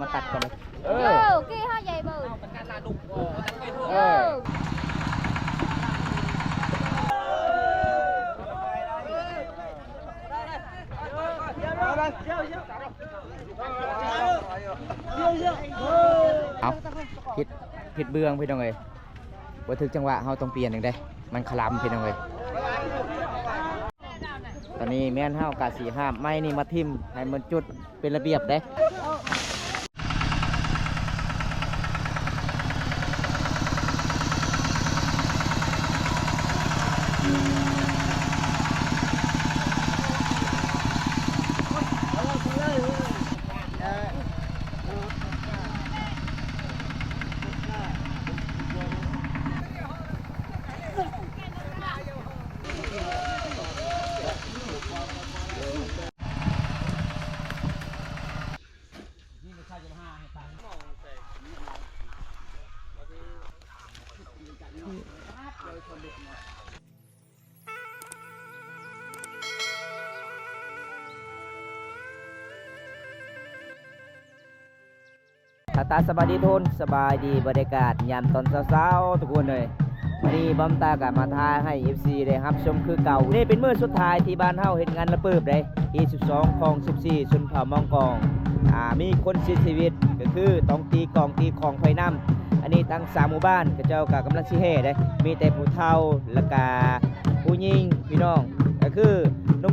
ມາຕັດກ່ອນເດີ. ເອີ ໂອເຄ ເຮົາໃຫຍ່ເບີ ເອີ ເອົາ ຜິດ ຜິດເບື້ອງພີ່ນ້ອງເອີຍ. ບໍ່ຖືກຈັງຫວະ ເຮົາຕ້ອງປ່ຽນອີກເດ້ ມັນຄະລຳພີ່ນ້ອງເອີຍ. ຕອນນີ້ແມ່ນເຮົາກະຊິຫາບໄມ້ນີ້ມາຖິ້ມໃຫ້ມັນຈຸດເປັນລະບຽບເດ້. ຕາຕາ ສະບາຍດີທຸກຄົນ ສະບາຍດີ ບັນຍາກາດຍາມຕອນເຊົ້າໆ ທຸກຄົນເອີຍ. ມື້ນີ້ບ່າວຕາກໍມາຖ່າຍໃຫ້ເອັຟຊີໄດ້ຮັບຊົມຄືເກົ່າ. ນີ້ເປັນມື້ສຸດທ້າຍທີ່ບ້ານເຮົາເຮັດງານລະເປີບເດ້ ທີສິບສອງ ຄອງສິບສີ່ ຊົນເຜົ່າມອງກອງ ອ່າ ມີຄົນເສຍຊີວິດ ກໍຄືຕ້ອງຕີກອງຕີຂອງໄປນຳ. ອັນນີ້ທັງສາມໝູ່ບ້ານ ເຂົາເຈົ້າກໍກຳລັງຊິແຫ່ເດ້ ມີແຕ່ຜູ້ເຖົ້າ ແລ້ວກໍຜູ້ຍິງ ພີ່ນ້ອງ ກໍຄື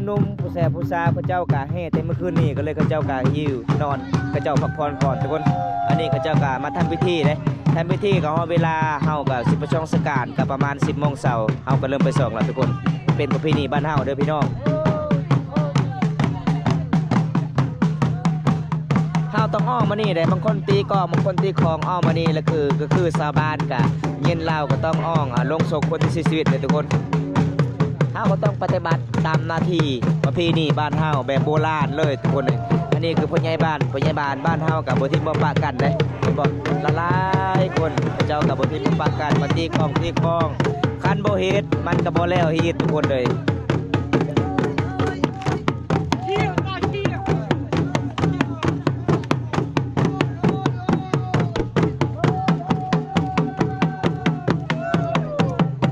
ໜຸ່ມໆ ຜູ້ແຊບຜູ້ສາວ ເຂົາເຈົ້າກະແຫ່ແຕ່ມື້ຄືນນີ້ ກໍເລີຍເຂົາເຈົ້າກະຫິວນອນ ເຂົາເຈົ້າພັກຜ່ອນກ່ອນທຸກຄົນ. ອັນນີ້ເຂົາເຈົ້າກະມາທຳພິທີເດ້ ທຳພິທີກໍຮອດເວລາ ເຮົາກໍຊິໄປສ່ອງສະການ ກໍປະມານສິບໂມງເຊົ້າ ເຮົາກໍເລີ່ມໄປສ່ອງແລ້ວທຸກຄົນ. ເປັນປະເພນີບ້ານເຮົາເດີພີ່ນ້ອງ. ເຮົາຕ້ອງອ້ອມມານີ້ເດ້ ບາງຄົນຕີກອງ ບາງຄົນຕີຂອງ ອ້ອມມານີ້ ແລ້ວຄື ກໍຄືຊາວບ້ານກະ ເຢັນເຫຼົ້າກໍຕ້ອງອ້ອມ ອາ ລົງສົບຄົນທີ່ເສຍຊີວິດເດ້ທຸກຄົນ. ເຮົາກໍຕ້ອງປະຕິບັດຕາມໜ້າທີ່ປະເພນີບ້ານເຮົາແບບໂບລານເລີຍທຸກຄົນເອີຍ. ອັນນີ້ຄືຜູ້ໃຫຍ່ບ້ານ ຜູ້ໃຫຍ່ບ້ານບ້ານເຮົາກໍບໍ່ຖິ້ມບໍ່ປະກັນເດ້ ເຫັນບໍ່? ຫຼາຍໆຄົນເຂົາເຈົ້າກໍບໍ່ຖິ້ມບໍ່ປະກັນ ມາຕີກອງຕີຂອງ ຄັນບໍ່ເຮັດມັນກໍບໍ່ແລ້ວຮີດທຸກຄົນເອີຍ.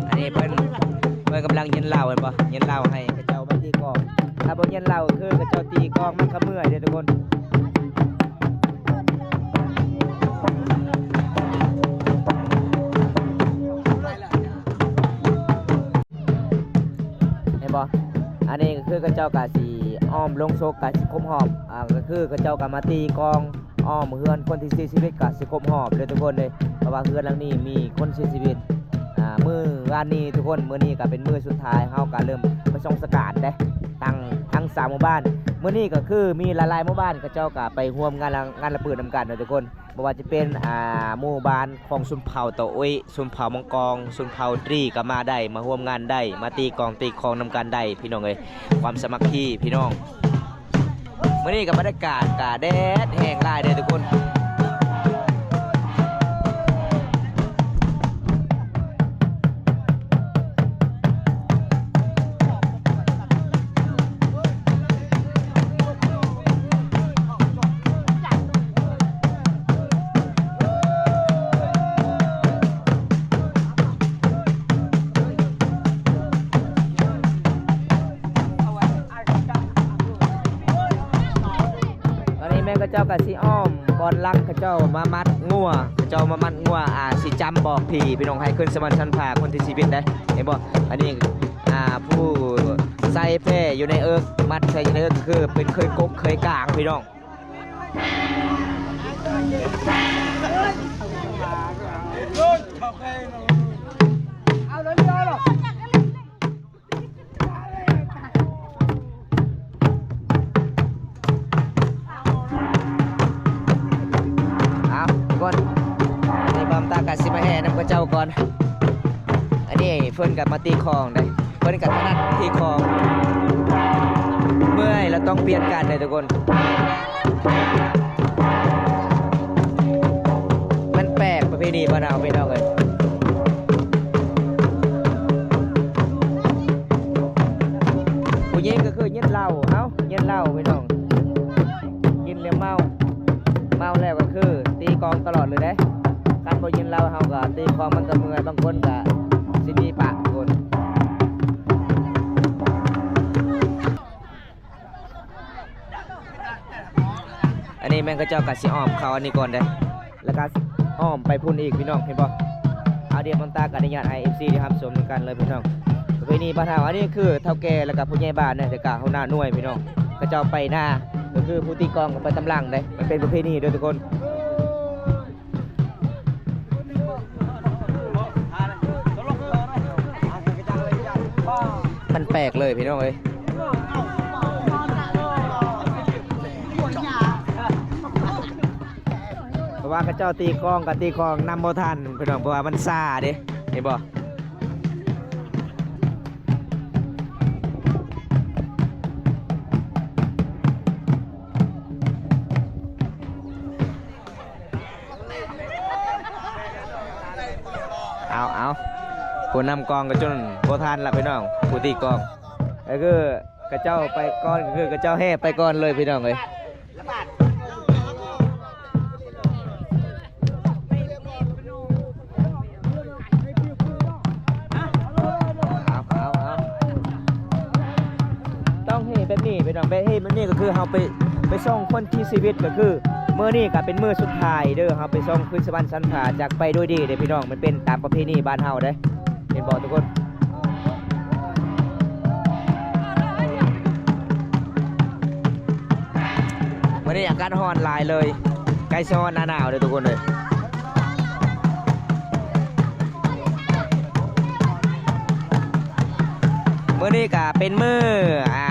ອັນນີ້ເພິ່ນ ເພິ່ນກຳລັງເຢັນເຫຼົ້າ ເຫັນບໍ່? ເຢັນເຫຼົ້າໃຫ້ເຂົາເຈົ້າມາຕີກອງ. ຖ້າບໍ່ເຢັນເຫຼົ້າ ຄືເຂົາເຈົ້າຕີກອງມັນກໍເມື່ອຍເດ້ທຸກຄົນ. ເຫັນບໍ່? ອັນນີ້ກໍຄືເຂົາເຈົ້າກະຊິອ້ອມໂລງສົບ ກະຊິຄົບຮອບ ອ່າ ກໍຄືເຂົາເຈົ້າກະມາຕີກອງອ້ອມເຮືອນຄົນທີ່ເສຍຊີວິດ ກະຊິຄົບຮອບເດີທຸກຄົນເດີ ເພາະວ່າເຮືອນຫຼັງນີ້ມີຄົນເສຍຊີວິດ ອ່າ ມື້ວານນີ້ທຸກຄົນ. ມື້ນີ້ກະເປັນມື້ສຸດທ້າຍ ເຮົາກະເລີ່ມໄປສົ່ງສະການເດ້ ທັງ ທັງສາມໝູ່ບ້ານ. ມື້ນີ້ກໍຄືມີຫຼາຍໆໝູ່ບ້ານ ເຂົາເຈົ້າກະໄປຮ່ວມງານລະ ງານລະເປີດນຳກັນເດີທຸກຄົນ. ບໍ່ວ່າຈະເປັນ ອ່າ ໝູ່ບ້ານຂອງຊົນເຜົ່າຕາໂອ້ຍ, ຊົນເຜົ່າມັງກອງ, ຊົນເຜົ່າຕຣີກໍມາໄດ້, ມາຮ່ວມງານໄດ້, ມາຕີກອງຕີຂອງນຳກັນໄດ້ ພີ່ນ້ອງເອີຍ. ຄວາມສາມັກຄີພີ່ນ້ອງ. ມື້ນີ້ກໍບັນຍາກາດກໍແດດແຮງຫຼາຍເດ້ທຸກຄົນ. ຕອນນີ້ແມ່ນເຂົາເຈົ້າກໍຊິອ້ອມບ່ອນຫຼັກ ເຂົາເຈົ້າມາມັດງົວ ເຂົາເຈົ້າມາມັດງົວ ອ່າ ຊິຈຳບອກຜີພີ່ນ້ອງ ໃຫ້ຂຶ້ນສະຫວັນຊັ້ນຟ້າຄົນທີ່ຊີວິດໄດ້ ເຫັນບໍ່? ອັນນີ້ ອ່າ ຜູ້ໃສ່ແພ້ຢູ່ໃນເອິກ ມັດໃສ່ຢູ່ໃນເອິກ ຄືເປັນເຄີຍກົກເຄີຍກາງພີ່ນ້ອງ. ເອົາ ທຸກຄົນ ນີ້ບ່າວຕາກໍຊິມາແຫ່ນຳເຂົາເຈົ້າກ່ອນ. ອັນນີ້ເພິ່ນກໍມາຕີຂອງເດ້ ເພິ່ນກໍຖະໜັດຕີຂອງ ເມື່ອຍແລ້ວຕ້ອງປ່ຽນກັນເດ້ທຸກຄົນ. ມັນແປກປະເພນີບ້ານເຮົາພີ່ນ້ອງເອີຍ. ຜູ້ຍິງກໍຄືຍິນເຫຼົ້າ ເອົ້າ ຍິນເຫຼົ້າພີ່ນ້ອງ ກິນແລ້ວເມົາ ເມົາແລ້ວກໍ ຄືຕີກອງຕະຫຼອດເລີຍເດ້. ຄັນບໍ່ຍິນລາວເຮົາກໍຕີກອງມັນກໍເມື່ອຍ, ບາງຄົນກໍຊິມີປະຄົນ. ອັນນີ້ແມ່ນເຂົາເຈົ້າກໍຊິອ້ອມເຂົ້າອັນນີ້ກ່ອນເດ້ ແລ້ວກໍອ້ອມໄປພຸ້ນອີກ ພີ່ນ້ອງເຫັນບໍ່? ອາວ ດຽວມັນຕາກະອະນຸຍາດໃຫ້ເອັຟຊີໄດ້ຮັບຊົມນຳກັນເລີຍພີ່ນ້ອງ. ປະເພນີບ້ານເຮົາ ອັນນີ້ຄືເຖົ້າແກ່ ແລ້ວກໍຜູ້ໃຫຍ່ບ້ານເນາະ ແລ້ວກໍຫົວໜ້າໜ່ວຍພີ່ນ້ອງ ເຂົາເຈົ້າໄປນາ ກໍຄືຜູ້ຕີກອງກໍໄປຕາມຫຼັງເດ້. ມັນເປັນປະເພນີເດີທຸກຄົນ. ມັນແປກເລີຍພີ່ນ້ອງເອີຍ. ເພາະວ່າເຂົາເຈົ້າຕີກອງກໍຕີກອງນຳບໍ່ທັນພີ່ນ້ອງ ເພາະວ່າມັນຊ້າເດ້ ເຫັນບໍ່? ເອົາ ເອົາ ຜູ້ນຳກອງກໍຈົນບໍ່ທັນລະພີ່ນ້ອງ ຜູ້ຕີກອງ ກໍຄືເຂົາເຈົ້າໄປກ່ອນ ກໍຄືເຂົາເຈົ້າແຫ່ໄປກ່ອນເລີຍພີ່ນ້ອງເອີຍ. ເອົາ ເອົາ ເອົາ ຕ້ອງເຮແບບນີ້ພີ່ນ້ອງ ແບບເຮແບບນີ້ກໍຄືເຮົາໄປ ໄປສົ່ງຄົນທີ່ຊີວິດ ກໍຄືມື້ນີ້ກໍເປັນມື້ສຸດທ້າຍເດີ ເຮົາໄປສົ່ງຄືນສະຫວັນສັນພາ ຈາກໄປໂດຍດີເດ້ພີ່ນ້ອງ. ມັນເປັນຕາມປະເພນີບ້ານເຮົາເດ້ ເຫັນບໍ່ທຸກຄົນ? ມື້ນີ້ອາກາດຮ້ອນຫຼາຍເລີຍ ໃກ້ຊິຮອດໜ້າໜາວເດີທຸກຄົນເອີຍ. ມື້ນີ້ກະເປັນມື້ ອ່າ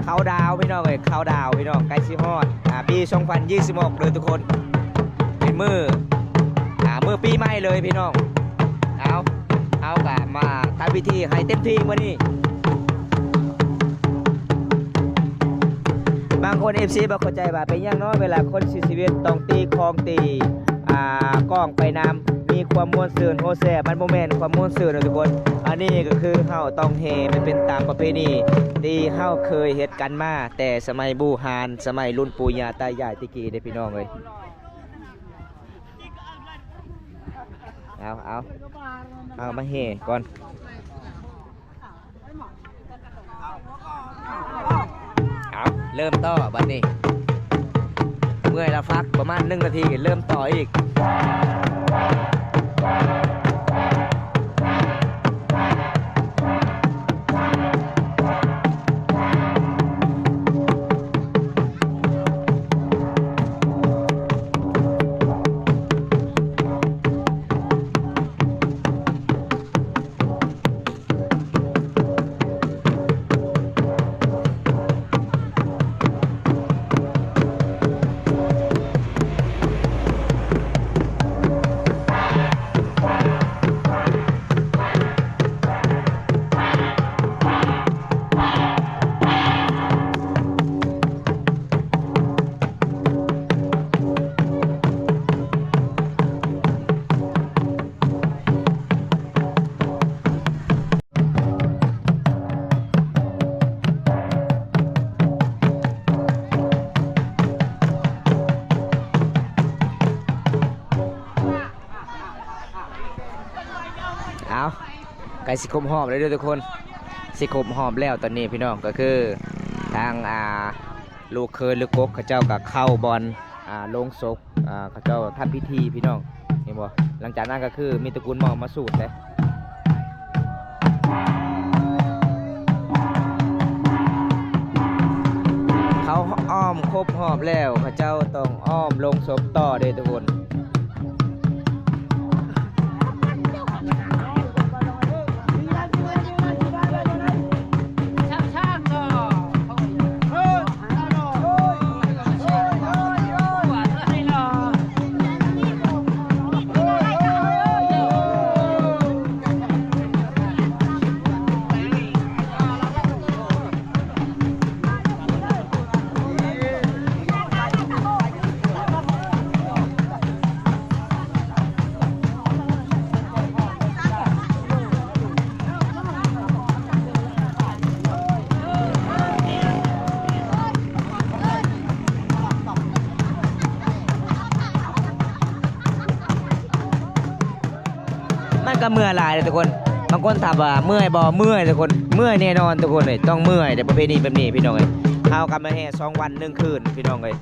ເຄົາດາວພີ່ນ້ອງເອີຍ ເຄົາດາວພີ່ນ້ອງ ໃກ້ຊິຮອດ ອ່າ ປີສອງພັນຊາວຫົກເດີທຸກຄົນ ເປັນມື້ ອ່າ ມື້ປີໃໝ່ເລີຍພີ່ນ້ອງ. ເອົາ ເຮົາກະມາທຳພິທີໃຫ້ເຕັມທີ່ມື້ນີ້. ບາງຄົນ ເອັຟຊີ ບໍ່ເຂົ້າໃຈວ່າເປັນຫຍັງເນາະ ເວລາຄົນເສຍຊີວິດຕ້ອງຕີກອງ ຕີ ອ່າ ກ້ອງໄປນຳ ມີຄວາມມ່ວນຊື່ນໂຮແຊ. ມັນບໍ່ແມ່ນຄວາມມ່ວນຊື່ນເນາະທຸກຄົນ ອັນນີ້ກໍຄືເຮົາຕ້ອງແຫ່ ມັນເປັນຕາມປະເພນີທີ່ເຮົາເຄີຍເຮັດກັນມາແຕ່ສະໄໝບູຮານ ສະໄໝລຸ້ນປູ່ຍ່າຕາຍາຍແຕ່ກີ້ເດ້ພີ່ນ້ອງເອີຍ. ເອົາ ເອົາ ເອົາມາແຫ່ກ່ອນ. ເອົາ ເລີ່ມຕໍ່ບັດນີ້ ເມື່ອຍລະພັກປະມານໜຶ່ງນາທີ ເລີ່ມຕໍ່ອີກ. ເອົາ ໃກ້ຊິຄົບຮອບແລ້ວເດີທຸກຄົນ ຊິຄົບຮອບແລ້ວຕອນນີ້ພີ່ນ້ອງ ກໍຄືທາງ ອ່າ ລູກເຂີຍລູກກົກເຂົາເຈົ້າກໍເຂົ້າບ່ອນ ອ່າ ໂລງສົບ ອ່າ ເຂົາເຈົ້າທຳພິທີພີ່ນ້ອງ ເຫັນບໍ່? ຫຼັງຈາກນັ້ນກໍຄືມີຕະກູນໝໍມາສູດເດ້ ເຂົາອ້ອມຄົບຮອບແລ້ວ ເຂົາເຈົ້າຕ້ອງອ້ອມໂລງສົບຕໍ່ເດ້ທຸກຄົນ. ເ ກໍເມື່ອຍຫຼາຍເດ້ທຸກຄົນ. ບາງຄົນຖາມວ່າເມື່ອຍບໍ່? ເມື່ອຍທຸກຄົນ, ເມື່ອຍແນ່ນອນທຸກຄົນເອີຍ, ຕ້ອງເມື່ອຍເດ້ ປະເພນີແບບນີ້ພີ່ນ້ອງເອີຍ. ເຮົາກໍມາແຫ່ສອງວັນໜຶ່ງຄືນພີ່ນ້ອງເອີຍ.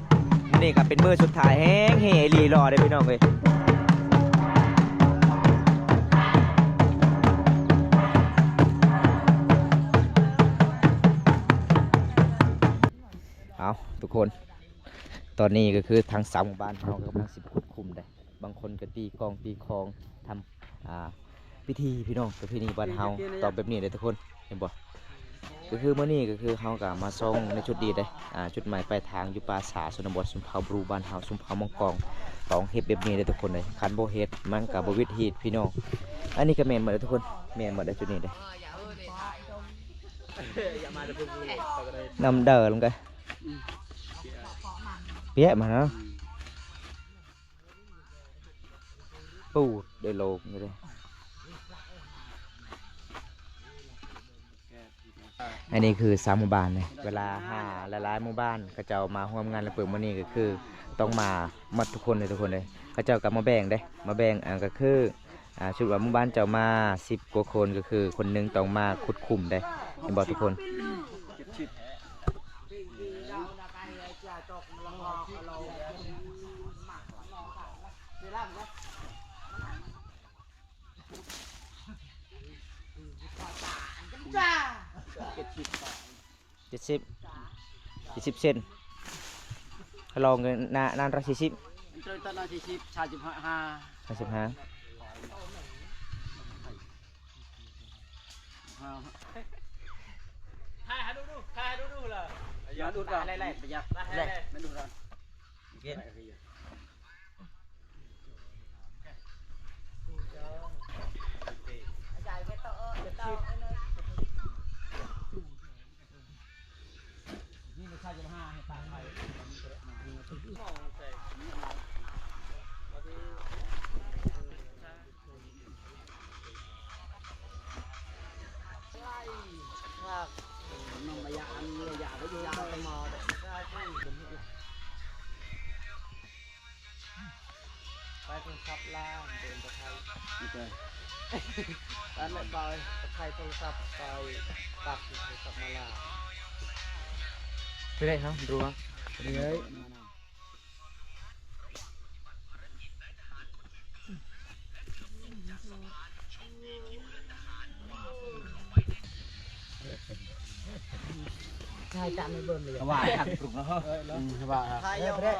ມື້ນີ້ກໍເປັນມື້ສຸດທ້າຍ ແຮງເຮອີ່ຫຼີຫຼໍ່ເດ້ພີ່ນ້ອງເອີຍ. ເອົາທຸກຄົນ, ຕອນນີ້ກໍຄືທາງຊາວໝູ່ບ້ານເຮົາກໍກຳລັງຊິຂຸດຂຸມໄດ໋. ບາງຄົນກໍຕີກ້ອງຕີຂອງ ທຳ ອ່າ ພິທີພີ່ນ້ອງ ປະເພນີບ້ານເຮົາຕ້ອງແບບນີ້ເດ້ທຸກຄົນ ເຫັນບໍ່? ກໍຄືມື້ນີ້ກໍຄືເຮົາກໍມາສ່ອງໃນຈຸດນີ້ເດ້ ອ່າ ຈຸດໝາຍປາຍທາງຢູ່ປ່າຊ້າຊົນນະບົດ ຊົນເຜົ່າບຣູບ້ານເຮົາ ຊົນເຜົ່າມັງກອງ ຕ້ອງເຮັດແບບນີ້ເດ້ທຸກຄົນເອີຍ. ຄັນບໍ່ເຮັດມັນກໍບໍ່ວິດຮີດພີ່ນ້ອງ. ອັນນີ້ກໍແມ່ນໝົດເດ້ທຸກຄົນ ແມ່ນໝົດເດ້ຈຸດນີ້ເດ້. ນ້ຳເດີລົງໄປ ປຽກມາເນາະ. ປູດໄດ້ໂລກຢູ່ເດ້. ອັນນີ້ຄືຊາວໝູ່ບ້ານເດ້ ເວລາຫາຫຼາຍໆໝູ່ບ້ານ ເຂົາເຈົ້າມາຮ່ວມງານລະເປີດມື້ນີ້ ກໍຄືຕ້ອງມາໝົດທຸກຄົນເດ້ທຸກຄົນເດ້. ເຂົາເຈົ້າກໍມາແບ່ງເດ້ ມາແບ່ງ ອ່າ ກໍຄື ອ່າ ສົມມຸດວ່າໝູ່ບ້ານເຈົ້າມາສິບກວ່າຄົນ ກໍຄືຄົນໜຶ່ງຕ້ອງມາຂຸດຂຸມເດ້ ເຫັນບໍ່ທຸກຄົນ? ເຈັດສິບ ເຈັດສິບເຊັນ ລອງນາ ນານຮ້ອຍສີ່ສິບ ເຕີນຕອນຮ້ອຍສີ່ສິບ ສາມສິບຫ້າ ສາມສິບຫ້າ. ຖ່າຍໃຫ້ດູດູ ຖ່າຍໃຫ້ດູດູເລີຍ. ມັນອຸດກ່ອນ ໄລ່ໆ ໄປຍັບ ໄລ່ໆ ມັນອຸດກ່ອນ. ໄປໂທລະສັບລາວ ເປັນຕາໄທ ໂອເຄ ອັນນັ້ນໄປຕາໄທໂທລະສັບ ໄປປັກໂທລະສັບມາລາວ ໄປໄດ້ເນາະ ຮູ້ວ່າ ເອີຍ. ຖ່າຍຕາມໃຫ້ເບິ່ງເລີຍ ວ່າທາງປຸກເນາະ ວ່າ ເອີຍ ເດີ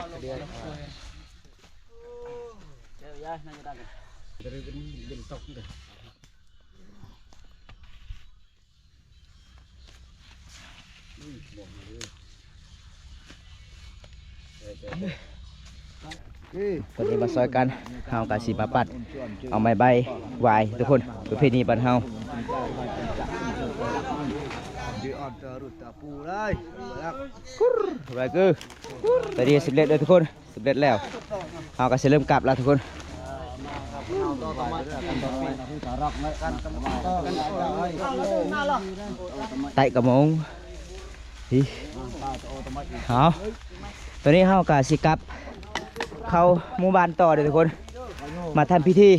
ນຕົກເດີ. ຕອນນີ້ມາຊ່ອຍກັນ ເຮົາກະຊິມາປັດເອົາໄມ້ໃບຫວາຍທຸກຄົນ ປະເພນີບ້ານເຮົາ ຕອນນີ້ສຳເລັດເດີທຸກຄົນ. ສຳເລັດແລ້ວ ເຮົາກໍຊິເລີ່ມກັບແລ້ວທຸກຄົນ ໃຕ້ກະມົງ ເຮົາ ຕອນນີ້ເຮົາກໍຊິກັບເຂົ້າໝູ່ບ້ານຕໍ່ເດີທຸກຄົນ ມາທຳພິທີ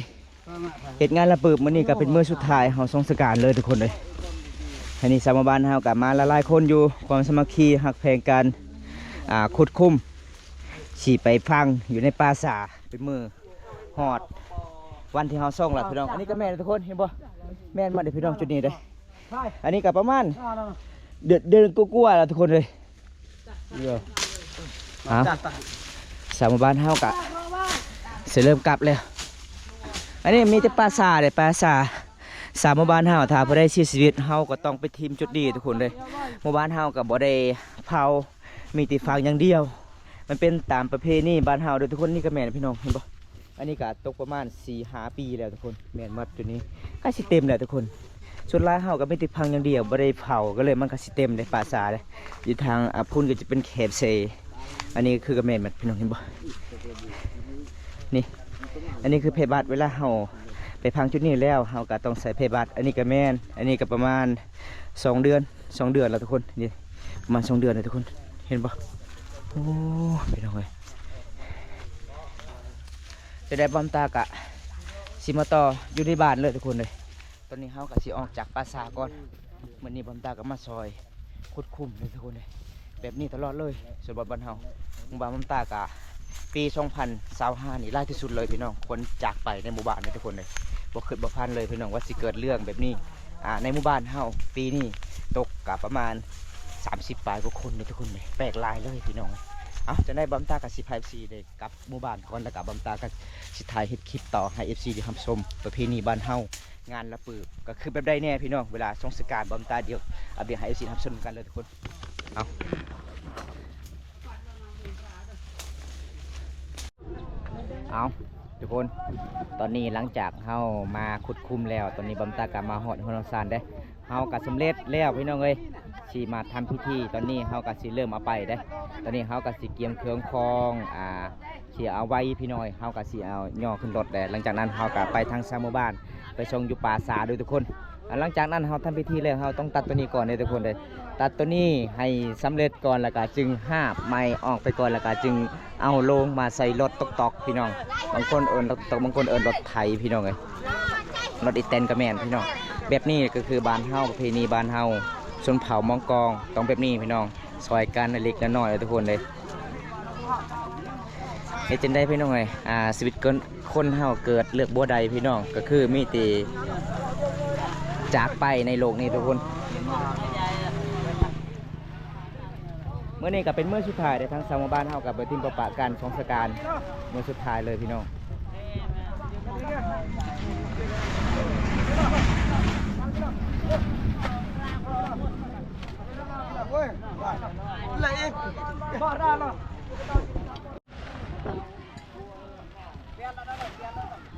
ເຮັດງານລະປຶບ ມື້ນີ້ກໍເປັນມື້ສຸດທ້າຍ ເຮົາສົ່ງສະການເລີຍທຸກຄົນເອີຍ. ອັນນີ້ຊາວໝູ່ບ້ານເຮົາກໍມາຫຼາຍໆຄົນຢູ່ ຄວາມສາມັກຄີຮັກແພງກັນ ອ່າ ຂຸດຂຸມ ຊິໄປຝັງຢູ່ໃນປ່າຊ້າ ເປັນມື້ຮອດວັນທີ່ເຮົາສົ່ງລະພີ່ນ້ອງ. ອັນນີ້ກໍແມ່ນທຸກຄົນ ເຫັນບໍ່ ແມ່ນໝົດເດ້ພີ່ນ້ອງ ຈຸດນີ້ເດ້. ອັນນີ້ກໍປະມານເດືອນ ເດືອນກວ່າໆແລ້ວທຸກຄົນເອີຍ. ເອົາ ຊາວໝູ່ບ້ານເຮົາກະຊິເລີ່ມກັບແລ້ວ. ອັນນີ້ມີແຕ່ປ່າຊ້າເດ້ ປ່າຊ້າ. ຊາວໝູ່ບ້ານເຮົາ ຖ້າຜູ້ໃດເສຍຊີວິດ ເຮົາກໍຕ້ອງໄປຖິ້ມຈຸດນີ້ທຸກຄົນເດ້. ໝູ່ບ້ານເຮົາກໍບໍ່ໄດ້ເຜົາ ມີແຕ່ຝັງຢ່າງດຽວ. ມັນເປັນຕາມປະເພນີບ້ານເຮົາເດີທຸກຄົນ. ນີ້ກໍແມ່ນພີ່ນ້ອງ ເຫັນບໍ່? ອັນນີ້ກໍຕົກປະມານສີ່ຫ້າປີແລ້ວທຸກຄົນ ແມ່ນໝົດຈຸດນີ້ ໃກ້ຊິເຕັມແລ້ວທຸກຄົນ. ສ່ວນຫຼາຍເຮົາກໍມີແຕ່ຝັງຢ່າງດຽວ ບໍ່ໄດ້ເຜົາ ກໍເລີຍມັນກໍຊິເຕັມເດ້ ປ່າຊ້າເດ້. ຢູ່ທາງ ອາ ພຸ້ນກໍຈະເປັນແຄບເຊ ອັນນີ້ຄືກໍແມ່ນໝົດພີ່ນ້ອງ ເຫັນບໍ່? ນີ້ ອັນນີ້ຄືໄພບາດ ເວລາເຮົາໄປຝັງຈຸດນີ້ແລ້ວ ເຮົາກໍຕ້ອງໃສ່ໄພບາດ. ອັນນີ້ກໍແມ່ນ ອັນນີ້ກໍປະມານສອງເດືອນ ສອງເດືອນແລ້ວທຸກຄົນ ນີ້ ປະມານສອງເດືອນແລ້ວທຸກຄົນ ເຫັນບໍ່? ໂອ້ ພີ່ນ້ອງເອີຍ ຈະໄດ້ບອມຕາກະ ຊິມາຕໍ່ຢູ່ໃນບ້ານເລີຍທຸກຄົນເລີຍ. ຕອນນີ້ເຮົາກໍຊິອອກຈາກປ່າຊ້າກ່ອນ. ມື້ນີ້ບ່າວຕາກໍມາຊ່ອຍຂຸດຂຸມເລີຍທຸກຄົນເລີຍ. ແບບນີ້ຕະຫຼອດເລີຍ ສ່ວນບ້ານເຮົາ ໝູ່ບ້ານບ່າວຕາກໍປີສອງພັນຊາວຫ້ານີ້ຫຼາຍທີ່ສຸດເລີຍພີ່ນ້ອງ. ຄົນຈາກໄປໃນໝູ່ບ້ານນີ້ທຸກຄົນເລີຍ. ບໍ່ຄິດບໍ່ຝັນເລີຍພີ່ນ້ອງວ່າຊິເກີດເລື່ອງແບບນີ້ ອ່າ ໃນໝູ່ບ້ານເຮົາປີນີ້ຕົກກໍປະມານສາມສິບປາຍກວ່າຄົນເລີຍທຸກຄົນເລີຍ. ແປກຫຼາຍເລີຍພີ່ນ້ອງ. ເອົ້າ ຈັ່ງໃດບ່າວຕາກໍຊິພາເອັຟຊີໄດ້ ກັບໝູ່ບ້ານກ່ອນ ແລ້ວກໍບ່າວຕາກໍຊິຖ່າຍເຮັດຄລິບຕໍ່ໃຫ້ເອັຟຊີໄດ້ຮັບຊົມປະເພນີບ້ານເຮົາ ງານລະປື ກໍຄືແບບໃດແດ່ພີ່ນ້ອງ. ເວລາສົງສະການ ບ່າວຕາດຽວອັບເດດໃຫ້ເອັຟຊີຮັບຊົມກັນເລີຍທຸກຄົນ. ເອົາ ເອົາ ທຸກຄົນ ຕອນນີ້ຫຼັງຈາກເຮົາມາຂຸດຂຸມແລ້ວ ຕອນນີ້ບ່າວຕາກໍມາຮອດເຮືອນຮອດຊານເດ້. ເຮົາກໍສຳເລັດແລ້ວພີ່ນ້ອງເອີຍ ຊິມາທຳພິທີ. ຕອນນີ້ເຮົາກໍຊິເລີ່ມເອົາໄປເດ້. ຕອນນີ້ເຮົາກໍຊິກຽມເຄື່ອງຂອງ ອ່າ ຊິເອົາໄວ້ພີ່ນ້ອງເອີຍ. ເຮົາກໍຊິເອົາຍໍຂຶ້ນລົດແລ້ວ ຫຼັງຈາກນັ້ນເຮົາກໍໄປທາງຊາວໝູ່ບ້ານ ໄປສົ່ງຢູ່ປ່າຊ້າເດີ້ທຸກຄົນ. ຫຼັງຈາກນັ້ນເຮົາທຳພິທີແລ້ວ ເຮົາຕ້ອງຕັດໂຕນີ້ກ່ອນເດີ້ທຸກຄົນເດີ້. ຕັດໂຕນີ້ໃຫ້ສຳເລັດກ່ອນ ແລ້ວກໍຈຶ່ງຫາບໄມ້ອອກໄປກ່ອນ ແລ້ວກໍຈຶ່ງ ເອົາລົງມາໃສ່ລົດຕົກໆ ພີ່ນ້ອງ. ບາງຄົນເອີ້ນລົດຕົກໆ ບາງຄົນເອີ້ນລົດໄຖພີ່ນ້ອງເອີຍ. ລົດອີແຕນກໍແມ່ນພີ່ນ້ອງ. ແບບນີ້ກໍຄືບ້ານເຮົາ ປະເພນີບ້ານເຮົາ ຊົນເຜົ່າມອງກອງ ຕ້ອງແບບນີ້ພີ່ນ້ອງ. ຊ່ອຍກັນເລັກໆ ນ້ອຍໆ ທຸກຄົນເດ້. ເຮັດຈັ່ງໃດພີ່ນ້ອງເອີຍ ອ່າ ຊີວິດຄົນ ຄົນເຮົາເກີດເລືອກບໍ່ໄດ້ພີ່ນ້ອງ ກໍຄືມີແຕ່ຈາກໄປໃນໂລກນີ້ທຸກຄົນ. ມື້ນີ້ກໍເປັນມື້ສຸດທ້າຍເດ້ ທາງຊາວໝູ່ບ້ານເຮົາກໍບໍ່ຖິ້ມປະປະກັນ ສົງສະການມື້ສຸດທ້າຍເລີຍພີ່ນ້ອງ.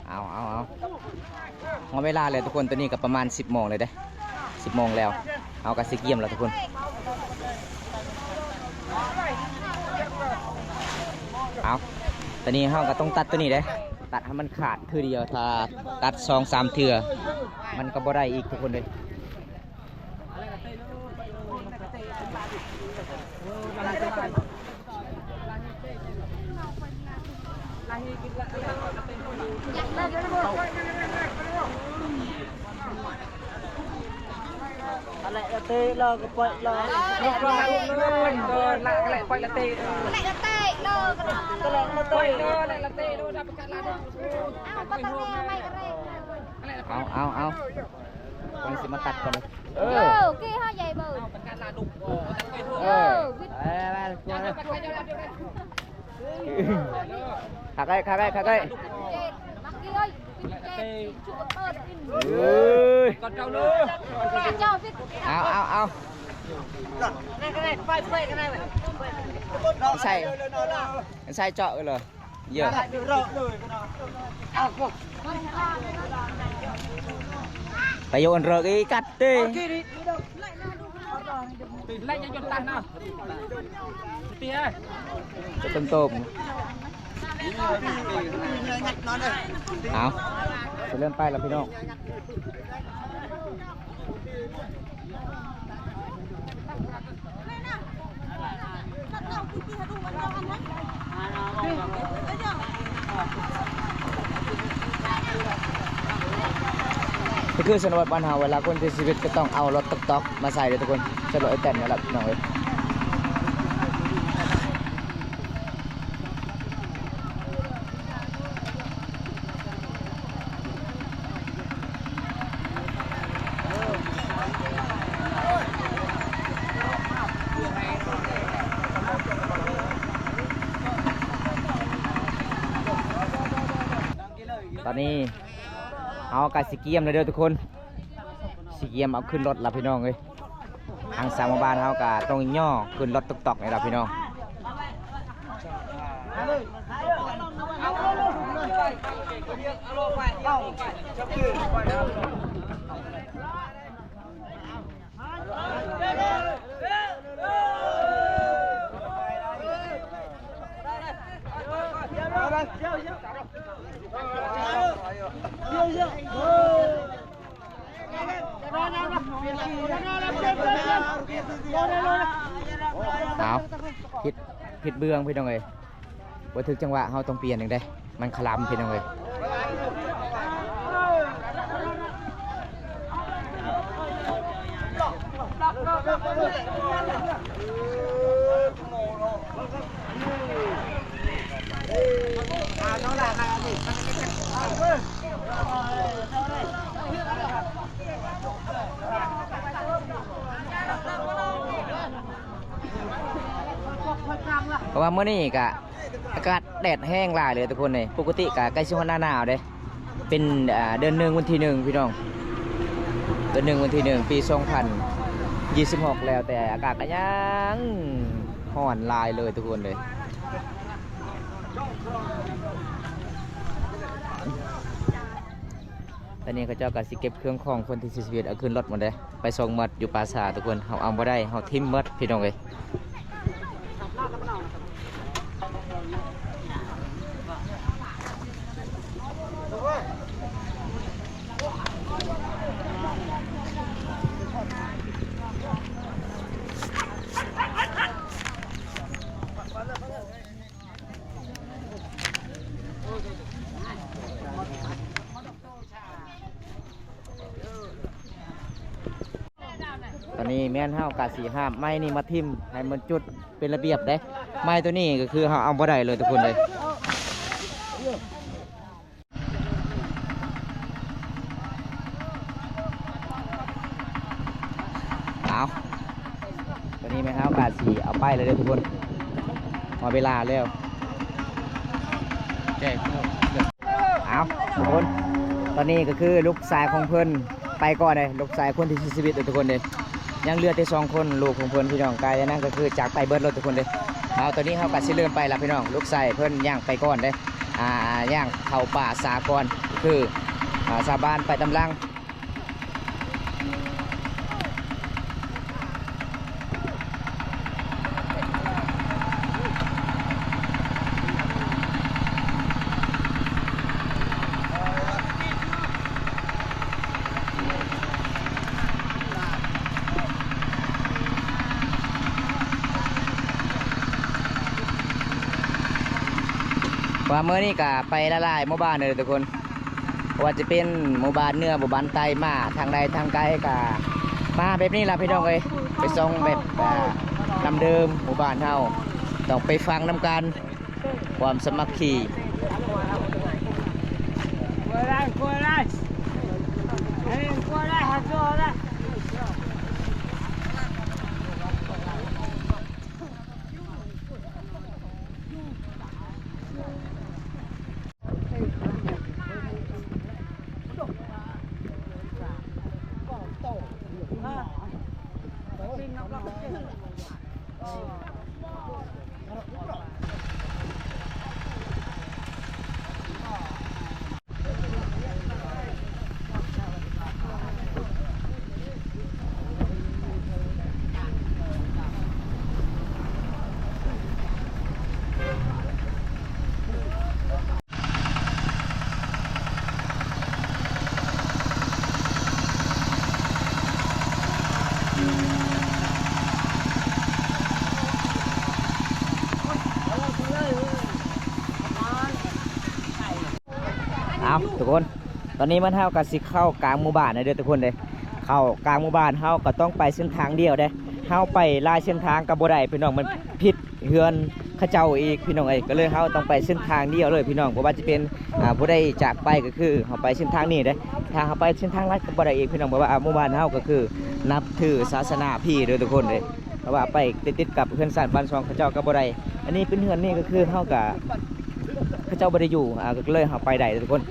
ເອົາ ເອົາ ເອົາ ຮອດເວລາແລ້ວທຸກຄົນ. ຕອນນີ້ກໍປະມານສິບໂມງແລ້ວເດ້ ສິບໂມງແລ້ວ. ເຮົາກໍຊິກຽມແລ້ວທຸກຄົນ. ເອົາ ຕອນນີ້ເຮົາກໍຕ້ອງຕັດໂຕນີ້ເດ້ ຕັດໃຫ້ມັນຂາດເທື່ອດຽວ. ຖ້າຕັດສອງສາມເທື່ອ ມັນກໍບໍ່ໄດ້ອີກທຸກຄົນເດ້. ເອົາ ເອົາ ເອົາ ກຳລັງຊິມາຕັດກ່ອນເລີຍ. ເອີ ເອີ ເອີ ຄັກໄດ້ ຄັກໄດ້ ຄັກໄດ້. ເອີຍ ເອົາ ເອົາ ເອົາ ໃສ່ ໃສ່ເຈາະເລີຍ. ເຢີ ໄປໂຍນເລິກອີກກັດເຕ. ເອົາ ຊິເລີ່ມໄປແລ້ວພີ່ນ້ອງ. ກໍຄືຊົນນະບົດບ້ານເຮົາ ເວລາຄົນເສຍຊີວິດກໍຕ້ອງເອົາລົດຕອກໆມາໃສ່ເດີ້ທຸກຄົນ. ໃສ່ລົດໄອ້ແຕນນີ້ແຫຼະພີ່ນ້ອງເອີຍ. ຕອນນີ້ເຮົາກໍຊິກຽມແລ້ວເດີ້ທຸກຄົນ. ຊິກຽມເອົາຂຶ້ນລົດລະພີ່ນ້ອງເອີຍ. ທາງຊາວໝູ່ບ້ານເຮົາກໍຕ້ອງຍໍຂຶ້ນລົດຕອກໆນີ້ລະພີ່ນ້ອງ. ເອົາ ຜິດ ຜິດເບື້ອງພີ່ນ້ອງເອີຍ. ບໍ່ຖືກຈັງຫວະ ເຮົາຕ້ອງປ່ຽນອີກເດ້ ມັນຄະລຳພີ່ນ້ອງເອີຍ. ເພາະວ່າມື້ນີ້ກະ ອາກາດແດດແຮງຫຼາຍເລີຍທຸກຄົນເອີຍ. ປົກກະຕິກະໃກ້ຊິຮອດໜ້າໜາວເດ້ ເປັນ ອ່າ ເດືອນໜຶ່ງວັນທີໜຶ່ງພີ່ນ້ອງ ເດືອນໜຶ່ງວັນທີໜຶ່ງ ປີສອງພັນຊາວຫົກແລ້ວ ແຕ່ອາກາດກະຍັງຮ້ອນຫຼາຍເລີຍທຸກຄົນເອີຍ. ຕອນນີ້ເຂົາເຈົ້າກະຊິເກັບເຄື່ອງຂອງຄົນທີ່ເສຍຊີວິດເອົາຂຶ້ນລົດໝົດເດ້ ໄປສອງມັດຢູ່ປ່າຊ້າທຸກຄົນ. ເຮົາເອົາບໍ່ໄດ້ ເຮົາຖິ້ມໝົດພີ່ນ້ອງເອີຍ. ຕອນນີ້ແມ່ນເຮົາກະຊິຫາບໄມ້ນີ້ມາຖິ້ມໃຫ້ມັນຈຸດເປັນລະບຽບເດ້. ໄມ້ໂຕນີ້ກະຄືເຮົາເອົາບໍ່ໄດ້ເລີຍທຸກຄົນເອີຍ. ເອົາ ຕອນນີ້ແມ່ນເຮົາກະຊິເອົາໄປແລ້ວເດີທຸກຄົນ ຮອດເວລາແລ້ວ. ເອົາ ທຸກຄົນ ຕອນນີ້ກະຄືລູກຊາຍຂອງເພິ່ນໄປກ່ອນເດ້ ລູກຊາຍຄົນທີ່ເສຍຊີວິດເດ້ທຸກຄົນເດ້. ຍັງເຫຼືອແຕ່ສອງຄົນ ລູກຂອງເພິ່ນພີ່ນ້ອງ ກາຍນັ້ນກະຄືຈາກໄປເບິດແລ້ວທຸກຄົນເດ້. ເອົາ ຕອນນີ້ເຮົາກະຊິເລີ່ມໄປລະພີ່ນ້ອງ ລູກຊາຍເພິ່ນຍ່າງໄປກ່ອນເດ້ ຍ່າງເຂົ້າປ່າຊ້າກ່ອນ ຄື ອ່າ ຊາວບ້ານໄປຕາມຫຼັງ. ວ່າມື້ນີ້ກະໄປຫຼາຍໆໝູ່ບ້ານເດີທຸກຄົນ. ບໍ່ວ່າຈະເປັນໝູ່ບ້ານເໜືອ ໝູ່ບ້ານໃຕ້ ມາທາງໃດທາງໄກກະມາແບບນີ້ລະພີ່ນ້ອງເອີຍ ໄປສ່ອງແບບ ອ່າ ນຳເດີມໝູ່ບ້ານເຮົາ ຕ້ອງໄປຟັງນຳກັນ ຄວາມສາມັກຄີ.ເອົາ ທຸກຄົນ ຕອນນີ້ມັນເຮົາກະຊິເຂົ້າກາງໝູ່ບ້ານແລ້ວເດີທຸກຄົນເດີ. ເຂົ້າກາງໝູ່ບ້ານເຮົາກະຕ້ອງໄປເສັ້ນທາງດຽວເດ້ ເຮົາໄປຫຼາຍເສັ້ນທາງກະບໍ່ໄດ້ພີ່ນ້ອງ ມັນຜິດເຮືອນເຂົາເຈົ້າອີກພີ່ນ້ອງເອີຍ. ກະເລີຍເຮົາຕ້ອງໄປເສັ້ນທາງດຽວເລີຍພີ່ນ້ອງ ບໍ່ວ່າຈະເປັນ ອ່າ ຜູ້ໃດຈາກໄປກະຄືເຮົາໄປເສັ້ນທາງນີ້ເດ້. ຖ້າເຮົາໄປເສັ້ນທາງລັດກະບໍ່ໄດ້ອີກພີ່ນ້ອງ ເພາະວ່າ ອ່າ ໝູ່ບ້ານເຮົາກະຄືນັບຖືສາສະໜາຜີເດີທຸກຄົນເດີ. ເພາະວ່າໄປຕິດໆກັບເຮືອນຊານບ້ານຊ່ອງເຂົາເຈົ້າກະບໍ່ໄດ້. ອັນນີ້ເປັນເຮືອນນີ້ກະຄືເຮົາກະ ເຂົາເຈົ້າບໍ່ໄດ້ຢູ່ ອ່າ ກະເລີຍເຮົາໄປໄດ້ເດີທຸກຄົນ.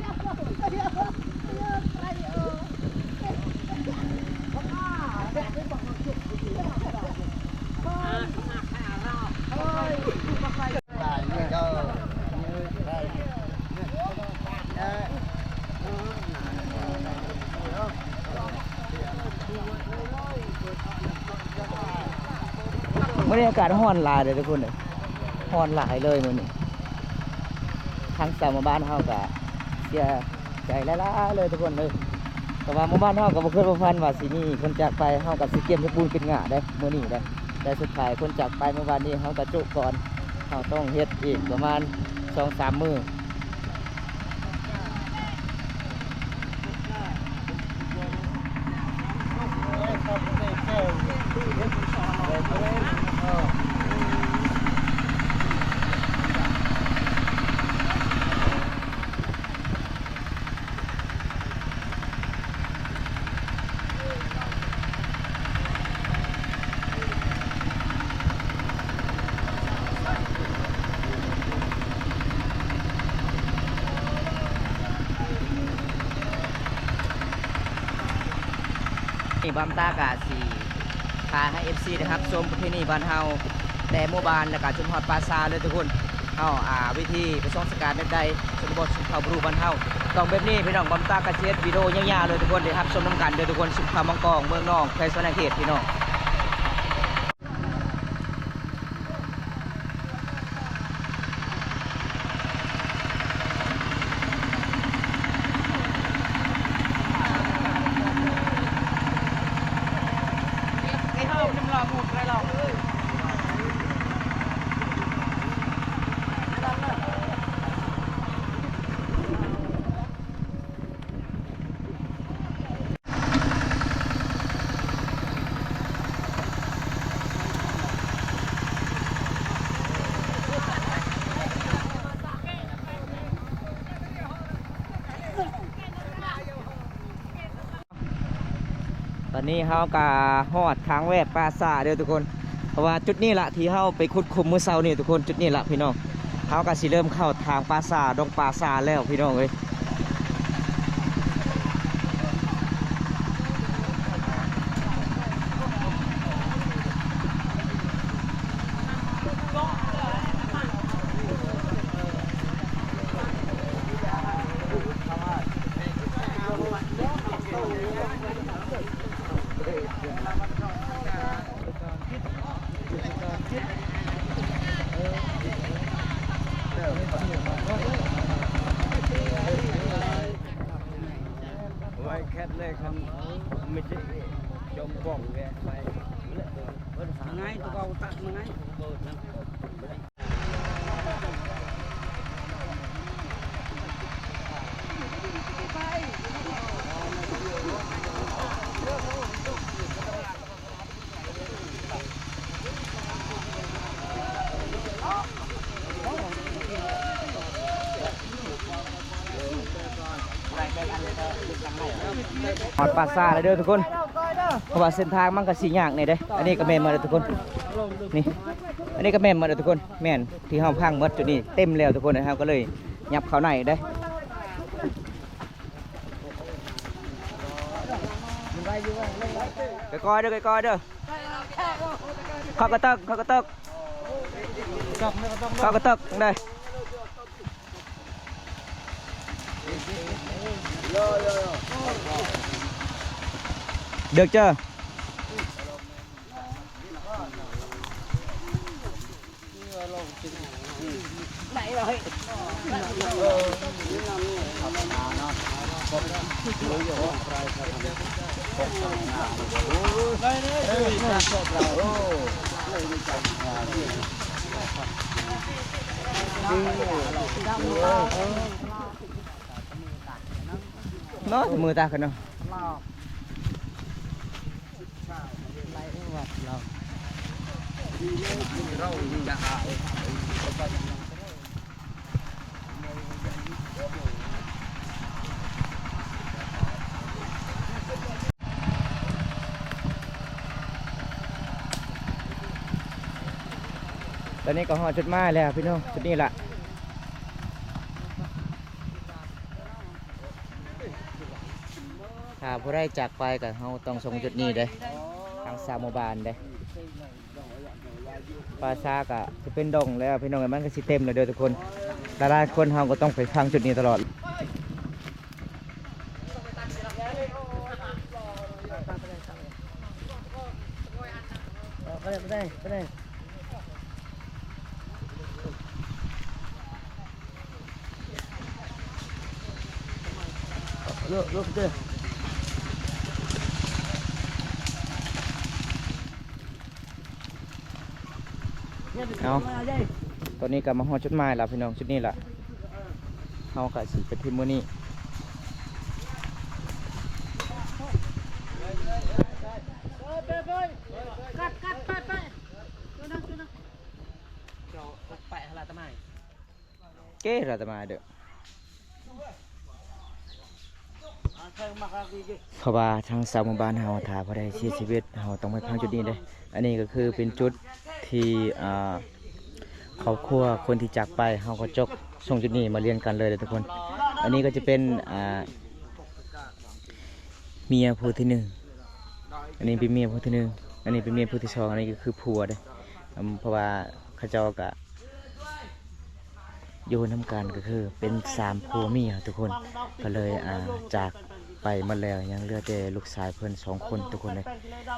ມື້ນີ້ອາກາດຮ້ອນຫຼາຍເດີທຸກຄົນເອີຍ ຮ້ອນຫຼາຍເລີຍມື້ນີ້. ທາງຊາວໝູ່ບ້ານເຮົາກະເສຍໃຈຫຼາຍໆເລີຍທຸກຄົນເອີຍ. ແຕ່ວ່າໝູ່ບ້ານເຮົາກະບໍ່ຄິດບໍ່ຝັນວ່າຊິມີຄົນຈາກໄປ ເຮົາກະຊິກຽມເຮັດບຸນກິນຫຍ້າເດ້ມື້ນີ້ເດ້. ແຕ່ສຸດທ້າຍຄົນຈາກໄປມື້ວານນີ້ ເຮົາກະຈຸກ່ອນ ເຮົາຕ້ອງເຮັດອີກປະມານສອງສາມມື້. ບ່າວຕາກະຊິພາໃຫ້ເອັຟຊີໄດ້ຮັບຊົມປະເພນີບ້ານເຮົາ ແຕ່ໝູ່ບ້ານ ແລ້ວກະຈົນຮອດປ່າຊ້າເລີຍທຸກຄົນ. ເຮົາ ອ່າ ວິທີປະສົງສະການແບບໃດ ຊົນນະບົດ ຊົນເຜົ່າບຣູບ້ານເຮົາ ຕ້ອງແບບນີ້ພີ່ນ້ອງ. ບ່າວຕາກະຊິເຮັດວິດີໂອຍາວໆເລີຍທຸກຄົນ ໄດ້ຮັບຊົມນຳກັນເດີທຸກຄົນ. ສຸຂາມັງກອງ ເມືອງນອງ ແຂວງສະຫວັນນະເຂດພີ່ນ້ອງ. ຕອນນີ້ເຮົາກະຮອດທາງແວກປ່າຊ້າເດີທຸກຄົນ ເພາະວ່າຈຸດນີ້ລະທີ່ເຮົາໄປຂຸດຂຸມມື້ເຊົ້ານີ້ທຸກຄົນ. ຈຸດນີ້ລະພີ່ນ້ອງ ເຮົາກະຊິເລີ່ມເຂົ້າທາງປ່າຊ້າ ດົງປ່າຊ້າແລ້ວພີ່ນ້ອງເອີຍ. ໄວ້ແຄດເລີຍ ຄັນມີຈິດຈອມປ່ອງແວະໄປ ໄງ ຕົວເກົ່າຕັດມາໄງ ຮອດປ່າຊ້າແລ້ວເດີທຸກຄົນ ເພາະວ່າເສັ້ນທາງມັນກະຊິຍາກແດ່ເດ້. ອັນນີ້ກະແມ່ນໝົດແລ້ວທຸກຄົນ ນີ້ ອັນນີ້ກະແມ່ນໝົດແລ້ວທຸກຄົນ ແມ່ນ ທີ່ເຮົາພັງໝົດຈຸດນີ້ເຕັມແລ້ວທຸກຄົນ ເຮົາກະເລີຍຫຍັບເຂົ້າໃນເດ້. ຄ່ອຍໆເດີ ຄ່ອຍໆເດີ ເຂົ້າກະເຕີກ ເຂົ້າກະເຕີກ ເຂົ້າກະເຕີກເດີ. ເດີກເຈີ. ເນາະ ມືຕາຂຶ້ນເນາະ. ຕອນນີ້ກະຮອດຈຸດໝາຍແລ້ວພີ່ນ້ອງ ຈຸດນີ້ລະ. ຖ້າຜູ້ໃດຈາກໄປກະເຮົາຕ້ອງສົ່ງຈຸດນີ້ເດ້ ທາງຊາວໝູ່ບ້ານເດ້. ປ່າຊ້າກະຊິເປັນດົງແລ້ວພີ່ນ້ອງເອີຍ ມັນກະຊິເຕັມແລ້ວເດີທຸກຄົນ. ຫຼາຍໆຄົນເຮົາກະຕ້ອງໄປພັງຈຸດນີ້ຕະຫຼອດ. ໄປເລີຍ ໄປເລີຍ ໄປເລີຍ. ເອົາ ຕອນນີ້ກະມາຮອດຈຸດໝາຍລະພີ່ນ້ອງ ຈຸດນີ້ລະ ເຮົາກະຊິໄປຖິ້ມມື້ນີ້. ເກລະຕະມາເດີ ເພາະວ່າທາງຊາວໝູ່ບ້ານເຮົາ ຖ້າຜູ້ໃດເສຍຊີວິດ ເຮົາຕ້ອງໄປຝັງຈຸດນີ້ເດ້. ອັນນີ້ກະຄືເປັນຈຸດທີ່ ອ່າ ຄອບຄົວຄົນທີ່ຈາກໄປ ເຮົາກະຈົກສົ່ງຈຸດນີ້ມາລຽນກັນເລີຍເດີທຸກຄົນ. ອັນນີ້ກະຈະເປັນ ອ່າ ເມຍຜູ້ທີໜຶ່ງ. ອັນນີ້ເປັນເມຍຜູ້ທີໜຶ່ງ ອັນນີ້ເປັນເມຍຜູ້ທີສອງ ອັນນີ້ກໍຄືຜົວເດ້. ເພາະວ່າເຂົາເຈົ້າກໍຢູ່ນຳກັນ ກໍຄືເປັນສາມຜົວເມຍທຸກຄົນ ກໍເລີຍ ອ່າ ຈາກໄປໝົດແລ້ວ ຍັງເຫຼືອແຕ່ລູກຊາຍເພິ່ນສອງຄົນທຸກຄົນເດ້.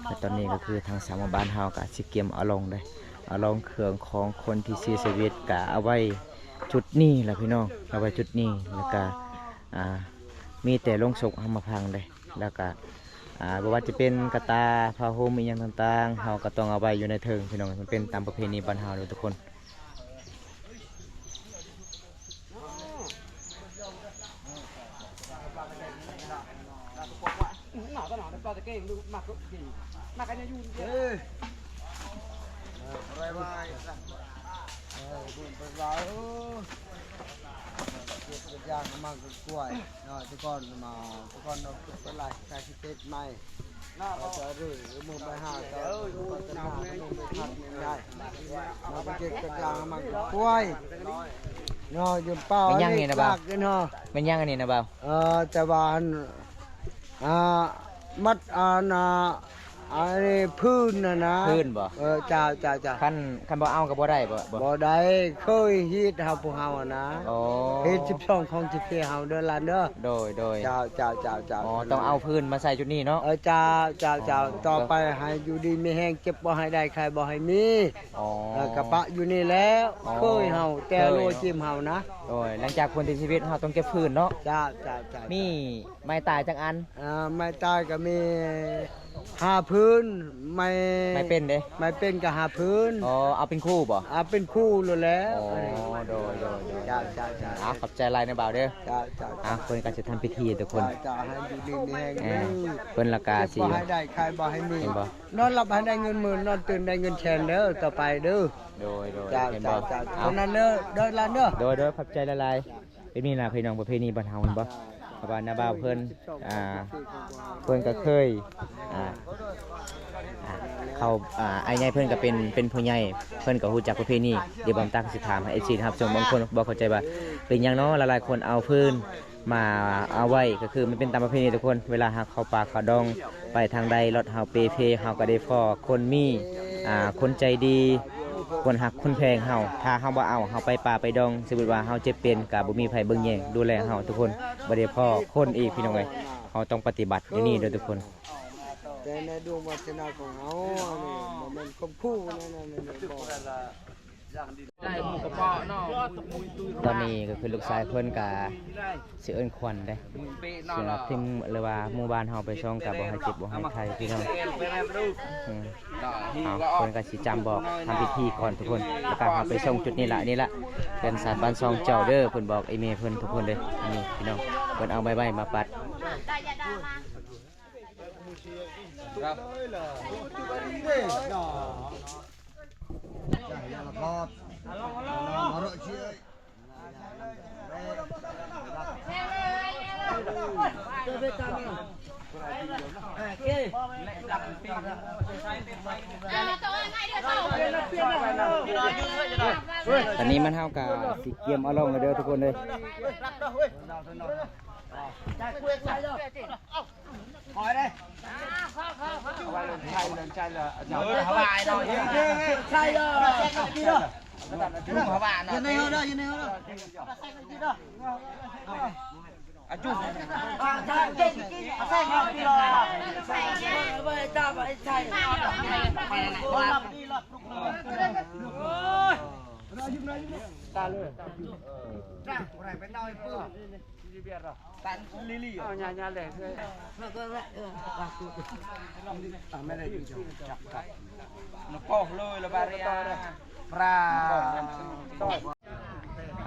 ແລະຕອນນີ້ກໍຄືທາງຊາວບ້ານເຮົາກໍຊິກຽມເອົາລົງເດ້ ເອົາລົງເຄື່ອງຂອງຄົນທີ່ເສຍຊີວິດ ກໍເອົາໄວ້ຈຸດນີ້ລະພີ່ນ້ອງ ເອົາໄວ້ຈຸດນີ້ ແລ້ວກໍ ອ່າ ມີແຕ່ໂລງສົບເອົາມາຝັງເດ້. ແລ້ວກະ ອ່າ ບໍ່ວ່າຈະເປັນກະຕ່າ ຜ້າຫົ່ມ ອີ່ຫຍັງຕ່າງໆ ເຮົາກໍຕ້ອງເອົາໄວ້ຢູ່ໃນເທິງພີ່ນ້ອງ ມັນເປັນຕາມປະເພນີບ້ານເຮົາເດີທຸກຄົນ. ເນາະ ແຕ່ກ່ອນມາ ແຕ່ກ່ອນເນາະ ເປັນຫຼາຍກາຍຊິເຕັດໃໝ່ ເນາະ ເຈົ້າເດີ ມື້ໄປຫາເຈົ້າ ເອີ ເອີ ເອີ ເນາະ ເປັນເກັບກັບການມັນກວຍ ເນາະ ຢູ່ປ່າ ແມ່ນຫຍັງນີ້ນະບ່າວ? ເນາະ ແມ່ນຫຍັງອັນນີ້ນະບ່າວ? ເອີ ແຕ່ວ່າອັນ ອ່າ ມັດອັນ ອ່າ ອັນນີ້ພື້ນນະນະ ພື້ນບໍ່? ເອີ ເຈົ້າ ເຈົ້າ ເຈົ້າ ຄັນ ຄັນບໍ່ເອົາກໍບໍ່ໄດ້ບໍ່? ບໍ່ ບໍ່ໄດ້ ເຄີຍເຮັດເຮົາ ພວກເຮົານະ ອໍ ເຮັດສິບສອງຂອງສິບສີ່ເຮົາເດີຫຼານເດີ ໂດຍ ໂດຍ ເຈົ້າ ເຈົ້າ ເຈົ້າ ເຈົ້າ ອໍ ຕ້ອງເອົາພື້ນມາໃສ່ຈຸດນີ້ເນາະ ເອີ ເຈົ້າ ເຈົ້າ ເຈົ້າ ອໍ ຕໍ່ໄປໃຫ້ຢູ່ດີມີແຮງ ເຈັບບໍ່ໃຫ້ໄດ້ ໄຂ້ບໍ່ໃຫ້ມີ ອໍ ເອີ ກະປະຢູ່ນີ້ແລ້ວ ອໍ ເຄີຍເຮົາ ແຕ່ ເຄີຍເນາະ ໂລຈິມເຮົານະ ໂດຍ ຫຼັງຈາກຄົນເສຍຊີວິດເຮົາຕ້ອງເກັບພື້ນເນາະ ເຈົ້າ ເຈົ້າ ເຈົ້າ ມີ ໄມ້ຕາຍຈັກອັນ? ອ່າ ໄມ້ຕາຍກໍມີຫ້າພື້ນ ໄມ້ ໄມ້ເປັນເດ້? ໄມ້ເປັນກໍຫ້າພື້ນ ອໍ ເອົາເປັນຄູ່ບໍ່? ເອົາເປັນຄູ່ໂລດແລ້ວ ອໍ ໂດຍ ໂດຍ ໂດຍ ເຈົ້າ ເຈົ້າ ເຈົ້າ ອ່າ ຂອບໃຈຫຼາຍນະບ່າວເດີ ເຈົ້າ ເຈົ້າ ອ່າ ເພິ່ນກໍຊິທຳພິທີທຸກຄົນ ເຈົ້າ ເຈົ້າ ໃຫ້ຢູ່ດີມີແຮງ ເອີ ເຈັບບໍ່ໃຫ້ໄດ້ ໄຂ້ບໍ່ໃຫ້ມີ ເຫັນບໍ່? ນອນຫຼັບໃຫ້ໄດ້ເງິນໝື່ນ ນອນຕື່ນໄດ້ເງິນແສນເດີ ຕໍ່ໄປເດີ ໂດຍ ໂດຍ ເຈົ້າ ເຫັນບໍ່? ເຈົ້າ ເຈົ້າ ເອົາ ເທົ່ານັ້ນເດີ ເດີຫຼານເດີ ໂດຍ ໂດຍ ຂອບໃຈຫຼາຍໆ. ເປັນນີ້ລະພີ່ນ້ອງ ປະເພນີບ້ານເຮົາ ເຫັນບໍ່ ເພາະວ່ານ້າບ່າວເພິ່ນ ອ່າ ເພິ່ນກໍເຄີຍ ອ່າ ອ່າ ເຂົາ ອ່າ ອ້າຍໃຫຍ່ເພິ່ນກໍເປັນ ເປັນຜູ້ໃຫຍ່ ເພິ່ນກໍຮູ້ຈັກປະເພນີ ດຽວບ່າວຕາຊິຖາມໃຫ້ເອັຟຊີຮັບຊົມ ບາງຄົນບໍ່ເຂົ້າໃຈວ່າເປັນຫຍັງເນາະ ຫຼາຍໆຄົນເອົາຟືນມາເອົາໄວ້ ກໍຄືມັນເປັນຕາມປະເພນີທຸກຄົນ ເວລາເຮົາເຂົ້າປ່າເຂົ້າດອງ ໄປທາງໃດ ລົດເຮົາເປເພ ເຮົາກໍໄດ້ພໍ້ຄົນມີ ອ່າ ຄົນໃຈດີ ຄົນຮັກຄົນແພງເຮົາ ຖ້າເຮົາບໍ່ເອົາ ເຮົາໄປປ່າໄປດອງ ສົມມຸດວ່າເຮົາເຈັບເປັນ ກະບໍ່ມີໃຜເບິ່ງແຍງດູແລເຮົາທຸກຄົນ ບໍ່ໄດ້ພໍ້ຄົນອີກພີ່ນ້ອງເອີຍ ເຮົາຕ້ອງປະຕິບັດຢູ່ນີ້ເດີທຸກຄົນ ແຕ່ໃນດວງວາສະໜາຂອງເຮົາ ອັນນີ້ບໍ່ແມ່ນຄວາມຄູ່ນັ້ນ ອັນນີ້ບໍ່ ຕອນນີ້ກໍຄືລູກຊາຍເພິ່ນກະຊິເອີ້ນຂວັນເດ້ ເຊິ່ງທີມ ຫຼືວ່າໝູ່ບ້ານເຮົາໄປສ່ອງກະບໍ່ໃຫ້ເຈັບບໍ່ໃຫ້ໄຂ້ພີ່ນ້ອງ ອືມ ເອົາ ເພິ່ນກໍຊິຈຳບອກທຳພິທີກ່ອນທຸກຄົນ ແລ້ວກໍເຮົາໄປສົ່ງຈຸດນີ້ລະ ນີ້ລະ ເຮືອນຊານບ້ານຊ່ອງເຈົ້າເດີ ເພິ່ນບອກອີ່ແມ່ເພິ່ນທຸກຄົນເດີ ນີ້ພີ່ນ້ອງ ເພິ່ນເອົາໃບໄມ້ມາປັດ. ຕອນນີ້ມັນເຮົາກະຊິກຽມເອົາລົງແລ້ວເດີທຸກຄົນເດີ. ເ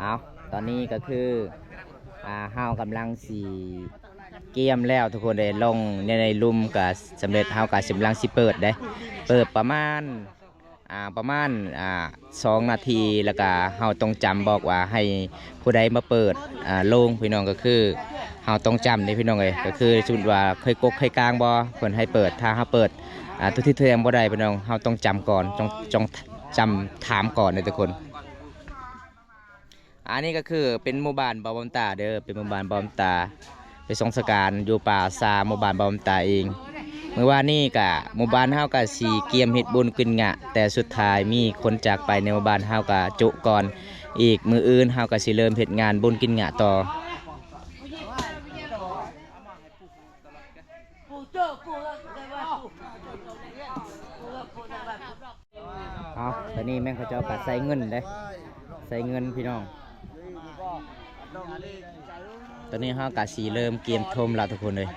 ອົາ ຕອນນີ້ກໍຄື ອ່າ ເຮົາກຳລັງຊິກຽມແລ້ວທຸກຄົນເດ້ ລົງໃນ ໃນລຸ່ມກໍສຳເລັດ ເຮົາກໍກຳລັງຊິເປີດເດ້ ເປີດປະມານ ອ່າ ປະມານ ອ່າ ສອງນາທີ ແລ້ວກະເຮົາຕ້ອງຈຳບອກວ່າໃຫ້ຜູ້ໃດມາເປີດ ອ່າ ໂລງ ພີ່ນ້ອງ ກໍຄືເຮົາຕ້ອງຈຳເດ້ພີ່ນ້ອງເອີຍ ກໍຄືສົມມຸດວ່າເຄີຍກົກເຄີຍກາງບໍ່ ເພິ່ນໃຫ້ເປີດ ຖ້າເຮົາເປີດ ອ່າ ທຸກທິດທຸກແດງບໍ່ໄດ້ພີ່ນ້ອງ ເຮົາຕ້ອງຈຳກ່ອນ ຕ້ອງ ຕ້ອງຈຳຖາມກ່ອນເດ້ທຸກຄົນ. ອັນນີ້ກໍຄືເປັນໝູ່ບ້ານບໍ່ບຳຕາເດີ ເປັນໝູ່ບ້ານບໍ່ບຳຕາ ໄປສົ່ງສະການຢູ່ປ່າຊາໝູ່ບ້ານບ່າວຕາເອງ. ມື້ວານນີ້ກະໝູ່ບ້ານເຮົາກະຊິກຽມເຮັດບຸນກິນຫຍ້າ ແຕ່ສຸດທ້າຍມີຄົນຈາກໄປໃນໝູ່ບ້ານເຮົາກະໂຈະກ່ອນ. ອີກມື້ອື່ນເຮົາກະຊິເລີ່ມເຮັດງານບຸນກິນຫຍ້າຕໍ່. ເອົາ ຕອນນີ້ແມ່ນເຂົາເຈົ້າກະໃສ່ເງິນເດ້ ໃສ່ເງິນພີ່ນ້ອງ. ຕອນນີ້ເຮົາກະຊິເລີ່ມກຽມຖົມລະທຸກຄົນເອີຍ.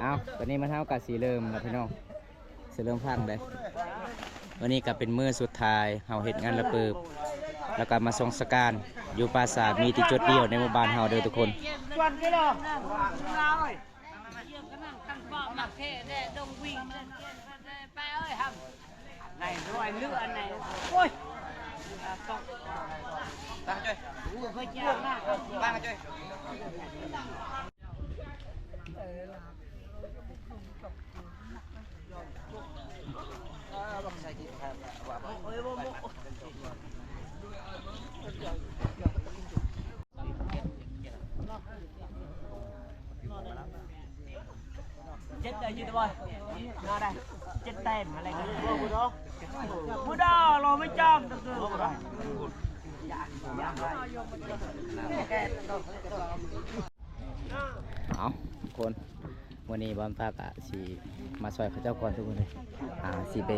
ເອົາ ຕອນນີ້ມັນເຮົາກະຊິເລີ່ມລະພີ່ນ້ອງ ຊິເລີ່ມຝັງເດ້. ມື້ນີ້ກະເປັນມື້ສຸດທ້າຍ ເຮົາເຮັດງານລະເປີບ ລະກະມາສົ່ງສະການຢູ່ປ່າຊາ ມີແຕ່ຈຸດດຽວໃນໝູ່ບ້ານເຮົາເດີທຸກຄົນ. ເອົາ ທຸກຄົນ ມື້ນີ້ບ່າວຕາກະຊິມາຊ່ອຍເຂົາເຈົ້າກ່ອນທຸກຄົນເລີຍ. ອ່າ ຊິໄປ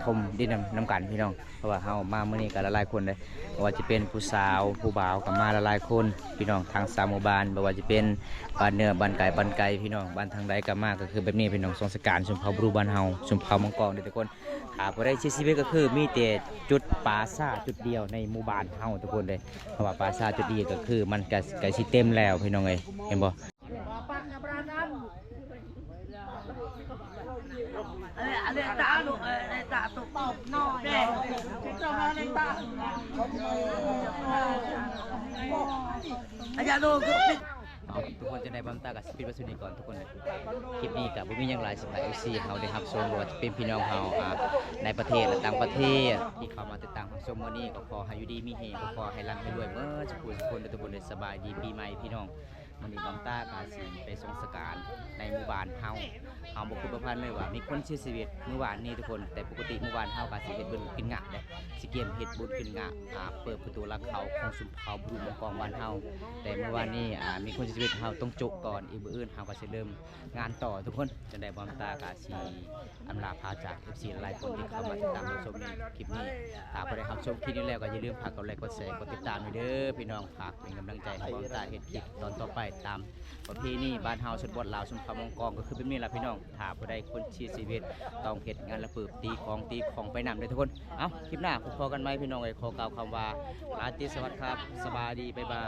ຖົມດິນນຳ ນຳກັນພີ່ນ້ອງ ເພາະວ່າເຮົາມາມື້ນີ້ກະຫຼາຍໆຄົນເດ້ ບໍ່ວ່າຈະເປັນຜູ້ສາວຜູ້ບ່າວກະມາຫຼາຍໆຄົນພີ່ນ້ອງ ທັງຊາວໝູ່ບ້ານ ບໍ່ວ່າຈະເປັນບ້ານເໜືອບ້ານໃກ້ບ້ານໄກພີ່ນ້ອງ ບ້ານທາງໃດກະມາ ກະຄືແບບນີ້ພີ່ນ້ອງ. ສົ່ງສະການຊົນເຜົ່າບຣູບ້ານເຮົາ ຊົນເຜົ່າມັງກອນເດີທຸກຄົນ. ຖ້າຜູ້ໃດຊິຊີວິດກະຄືມີແຕ່ຈຸດປ່າຊາຈຸດດຽວໃນໝູ່ບ້ານເຮົາທຸກຄົນເດ້ ເພາະວ່າປ່າຊາຈຸດດຽວກະຄືມັນກະ ກະຊິເຕັມແລ້ວພີ່ນ້ອງເອີຍ ເຫັນບໍ່? ເອົາ ທຸກຄົນ ຈັ່ງໃດບ່າວຕາກະຊິປິດໄວ້ສ່ຳນີ້ກ່ອນທຸກຄົນເດີ. ຄລິບນີ້ກະບໍ່ມີຫຍັງຫຼາຍ ຊິພາເອັຟຊີເຮົາໄດ້ຮັບຊົມ ບໍ່ວ່າຈະເປັນພີ່ນ້ອງເຮົາ ອ່າ ໃນປະເທດ ແລະ ຕ່າງປະເທດ ທີ່ເຂົ້າມາຕິດຕາມຮັບຊົມມື້ນີ້ ກະຂໍໃຫ້ຢູ່ດີມີແຮງ ກະຂໍໃຫ້ລ່ຳໃຫ້ລວຍເໝິດສູ່ຜູ້ສູ່ຄົນເດີທຸກຄົນເດີ. ສະບາຍດີປີໃໝ່ພີ່ນ້ອງ. ມື້ນີ້ບ່າວຕາກະຊິໄປສົ່ງສະການໃນໝູ່ບ້ານເຮົາ ເຮົາບໍ່ຄິດບໍ່ຝັນເລີຍວ່າມີຄົນເສຍຊີວິດມື້ວານນີ້ທຸກຄົນ. ແຕ່ປົກກະຕິໝູ່ບ້ານເຮົາກະຊິເຮັດບຸນກິນຫຍ້າເດ້ ຊິກຽມເຮັດບຸນກິນຫຍ້າ ອ່າ ເປີດປະຕູຫຼັງເຂົ້າຂອງຊົນເຜົ່າບຣູມັງກອນບ້ານເຮົາ. ແຕ່ມື້ວານນີ້ ອ່າ ມີຄົນເສຍຊີວິດ ເຮົາຕ້ອງໂຈະກ່ອນ. ອີກມື້ອື່ນເຮົາກະຊິເລີ່ມງານຕໍ່ທຸກຄົນ. ຈັ່ງໃດບ່າວຕາກະຊິອຳລາພາຈາກເອັຟຊີຫຼາຍຄົນທີ່ເຂົ້າມາຕິດຕາມຮັບຊົມໃນຄລິບນີ້. ຖ້າຜູ້ໃດຮັບຊົມຄລິບນີ້ແລ້ວກະຢ່າລືມຝາກກົດໄລກ໌ ກົດແຊ ກົດຕິດຕາມໃຫ້ເດີພີ່ນ້ອງ. ຝາກເປັນກຳລັງໃຈໃຫ້ບ່າວຕາເຮັດຄລິບຕອນຕໍ່ໄປ ຕາມປະເພນີບ້ານເຮົາ ຊົນບົດລາວ ຊົນເຜົ່າມັງກອນ ກະຄືແບບນີ້ລະພີ່ນ້ອງ. ຖ້າຜູ້ໃດຄົນເສຍຊີວິດ ຕ້ອງເຮັດງານລະເປີບ ຕີຂອງ ຕີຂອງໄປນຳເດີທຸກຄົນ. ເອົ້າ ຄລິບໜ້າພົບພໍ້ກັນໃໝ່ພີ່ນ້ອງເອີຍ. ຂໍກ່າວຄຳວ່າລາຕີສະຫວັດຄັບ ສະບາຍດີ ບາຍບາຍ.